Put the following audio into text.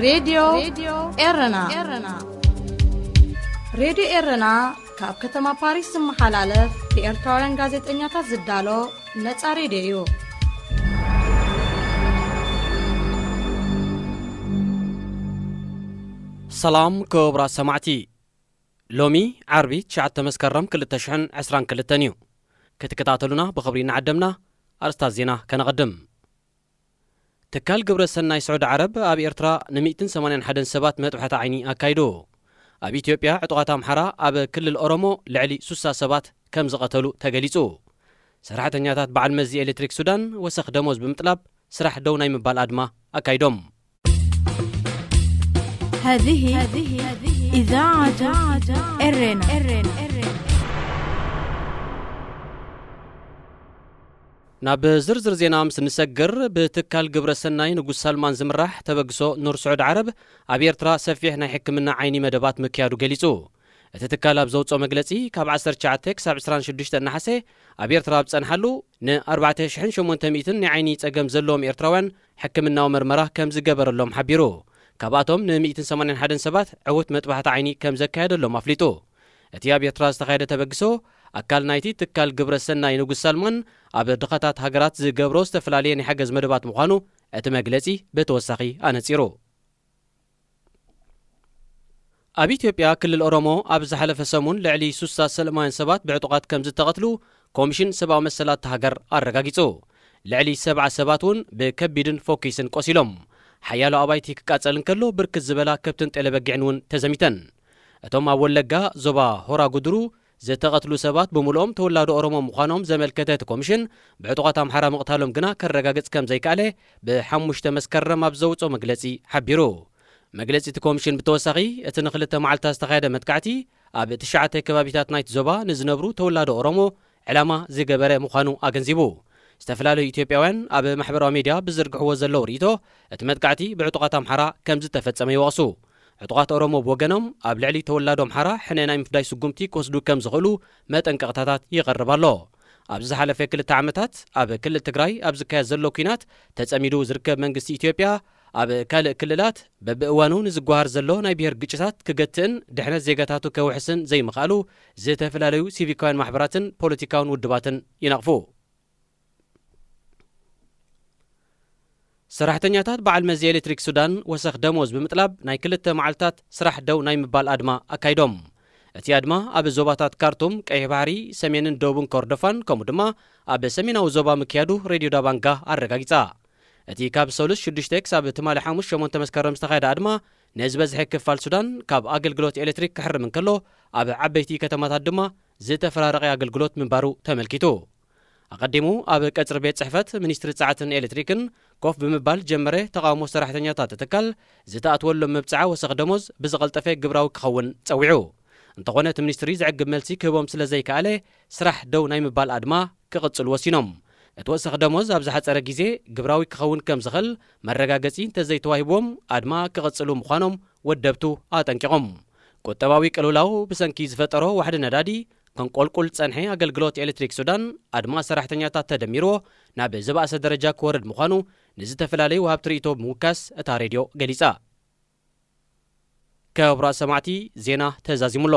ሬድዮ ኤረና። ሬድዮ ኤረና ካብ ከተማ ፓሪስ ዝመሓላለፍ ብኤርትራውያን ጋዜጠኛታት ዝዳሎ ነጻ ሬድዮ እዩ። ሰላም ክቡራት ሰማዕቲ፣ ሎሚ ዓርቢ ትሽዓተ መስከረም ክልተ ሽሕን ዕስራን ክልተን እዩ። ክትከታተሉና ብኽብሪ እናዓደምና ኣርእስታት ዜና ከነቐድም። ትካል ግብረ ሰናይ ስዑዲ ዓረብ ኣብ ኤርትራ ን ሚእትን ሰማንያን ሓደን ሰባት መጥባሕቲ ዓይኒ ኣካይዱ። ኣብ ኢትዮጵያ ዕጡቓት ኣምሓራ ኣብ ክልል ኦሮሞ ልዕሊ ሱሳ ሰባት ከም ዝቐተሉ ተገሊጹ። ሰራሕተኛታት በዓል መዚ ኤሌክትሪክ ሱዳን ወሰኽ ደሞዝ ብምጥላብ ስራሕ ደው ናይ ምባል ኣድማ ኣካይዶም። هذه إذاعة إرنا. ናብ ዝርዝር ዜና ምስ ንሰግር፣ ብትካል ግብረ ሰናይ ንጉስ ሳልማን ዝምራሕ ተበግሶ ኑር ስዑድ ዓረብ ኣብ ኤርትራ ሰፊሕ ናይ ሕክምና ዓይኒ መደባት ምክያዱ ገሊጹ። እቲ ትካል ኣብ ዘውጽኦ መግለጺ፣ ካብ ዓሰርተ ትሽዓተ ክሳብ ዕስራን ሽዱሽተን ነሓሰ ኣብ ኤርትራ ኣብ ዝጸንሓሉ፣ ን ኣርባዕተ ሽሕን ሸሞንተ ሚእትን ናይ ዓይኒ ጸገም ዘለዎም ኤርትራውያን ሕክምናዊ መርመራ ከም ዝገበረሎም ሓቢሩ። ካብኣቶም ን ሚእትን ሰማንያን ሓደን ሰባት ዕዉት መጥባሕቲ ዓይኒ ከም ዘካየደሎም ኣፍሊጡ። እቲ ኣብ ኤርትራ ዝተኻየደ ተበግሶ፣ ኣካል ናይቲ ትካል ግብረ ሰናይ ንጉስ ሳልማን ኣብ ድኻታት ሃገራት ዝገብሮ ዝተፈላለየ ናይ ሓገዝ መደባት ምዃኑ እቲ መግለጺ ብተወሳኺ ኣነጺሩ። ኣብ ኢትዮጵያ ክልል ኦሮሞ ኣብ ዝሓለፈ ሰሙን ልዕሊ ሱሳ ሰላማውያን ሰባት ብዕጡቓት ከም ዝተቐትሉ ኮሚሽን ሰብኣዊ መሰላት እታ ሃገር ኣረጋጊጹ። ልዕሊ ሰብዓ ሰባት እውን ብከቢድን ፎኪስን ቆሲሎም። ሓያሎ ኣባይቲ ክቃጸል እንከሎ፣ ብርክት ዝበላ ከብትን ጤለበጊዕን እውን ተዘሚተን። እቶም ኣብ ወለጋ ዞባ ሆራ ጉድሩ ዝተቐትሉ ሰባት ብምልኦም ተወላዶ ኦሮሞ ምዃኖም ዘመልከተ እቲ ኮሚሽን፣ ብዕጡቓት ኣምሓራ ምቕታሎም ግና ከረጋግጽ ከም ዘይከኣለ ብሓሙሽተ መስከረም ኣብ ዘውጽኦ መግለጺ ሓቢሩ። መግለጺ እቲ ኮሚሽን ብተወሳኺ፣ እቲ ንክልተ መዓልታት ዝተኻየደ መጥቃዕቲ ኣብ ትሽዓተ ከባቢታት ናይቲ ዞባ ንዝነብሩ ተወላዶ ኦሮሞ ዕላማ ዝገበረ ምዃኑ ኣገንዚቡ። ዝተፈላለዩ ኢትዮጵያውያን ኣብ ማሕበራዊ ሚድያ ብዝዝርግሕዎ ዘለዉ ርእይቶ፣ እቲ መጥቃዕቲ ብዕጡቓት ኣምሓራ ከም ዝተፈጸመ ይወቕሱ። ዕጡቓት ኦሮሞ ብወገኖም፣ ኣብ ልዕሊ ተወላዶ ኣምሓራ ሕነ ናይ ምፍዳይ ስጉምቲ ክወስዱ ከም ዝኽእሉ መጠንቀቕታታት ይቐርብ ኣሎ። ኣብ ዝሓለፈ ክልተ ዓመታት ኣብ ክልል ትግራይ ኣብ ዝካየድ ዘሎ ኲናት ተጸሚዱ ዝርከብ መንግስቲ ኢትዮጵያ፣ ኣብ ካልእ ክልላት በብእዋኑ ንዝጓሃር ዘሎ ናይ ብሄር ግጭታት ክገትእን ድሕነት ዜጋታቱ ከውሕስን ዘይምኽኣሉ፣ ዝተፈላለዩ ሲቪካውያን ማሕበራትን ፖለቲካውን ውድባትን ይነቕፉ። ሰራሕተኛታት በዓል መዚ ኤሌክትሪክ ሱዳን ወሰኽ ደሞዝ ብምጥላብ ናይ ክልተ መዓልታት ስራሕ ደው ናይ ምባል ኣድማ ኣካይዶም። እቲ ኣድማ ኣብ ዞባታት ካርቱም፣ ቀይሕ ባሕሪ፣ ሰሜንን ደቡብን ኮርዶፋን፣ ከምኡ ድማ ኣብ ሰሜናዊ ዞባ ምክያዱ ሬድዮ ዳባንጋ ኣረጋጊጻ። እቲ ካብ ሰሉስ ሽዱሽተ ክሳብ ትማሊ ሓሙስ ሸሞንተ መስከረም ዝተኻየደ ኣድማ፣ ንዝበዝሐ ክፋል ሱዳን ካብ ኣገልግሎት ኤሌክትሪክ ክሕርም እንከሎ፣ ኣብ ዓበይቲ ከተማታት ድማ ዝተፈራረቐ ኣገልግሎት ምንባሩ ተመልኪቱ። ኣቐዲሙ ኣብ ቀጽሪ ቤት ጽሕፈት ሚኒስትሪ ጸዓትን ኤሌክትሪክን ኮፍ ብምባል ጀመረ ተቓውሞ ሰራሕተኛታት ትካል ዝተኣትወሎም መብጽዓ ወሰኽ ደሞዝ ብዝቐልጠፈ ግብራዊ ክኸውን ጸዊዑ። እንተኾነ እቲ ሚኒስትሪ ዘዕግብ መልሲ ክህቦም ስለ ዘይከኣለ ስራሕ ደው ናይ ምባል ኣድማ ክቕጽሉ ወሲኖም። እቲ ወሰኽ ደሞዝ ኣብ ዝሓጸረ ግዜ ግብራዊ ክኸውን ከም ዝኽእል መረጋገጺ እንተዘይተዋሂብዎም ኣድማ ክቕጽሉ ምዃኖም ወደብቱ ኣጠንቂቖም። ቁጠባዊ ቅልውላው ብሰንኪ ዝፈጠሮ ዋሕዲ ነዳዲ ከንቆልቁል ዝጸንሐ ኣገልግሎት ኤሌክትሪክ ሱዳን ኣድማ ሰራሕተኛታት ተደሚርዎ ናብ ዝበኣሰ ደረጃ ክወርድ ምዃኑ ንዝተፈላለዩ ወሃብቲ ርእይቶ ብምውካስ እታ ሬድዮ ገሊጻ። ክቡራት ሰማዕቲ፣ ዜና ተዛዚሙ ኣሎ።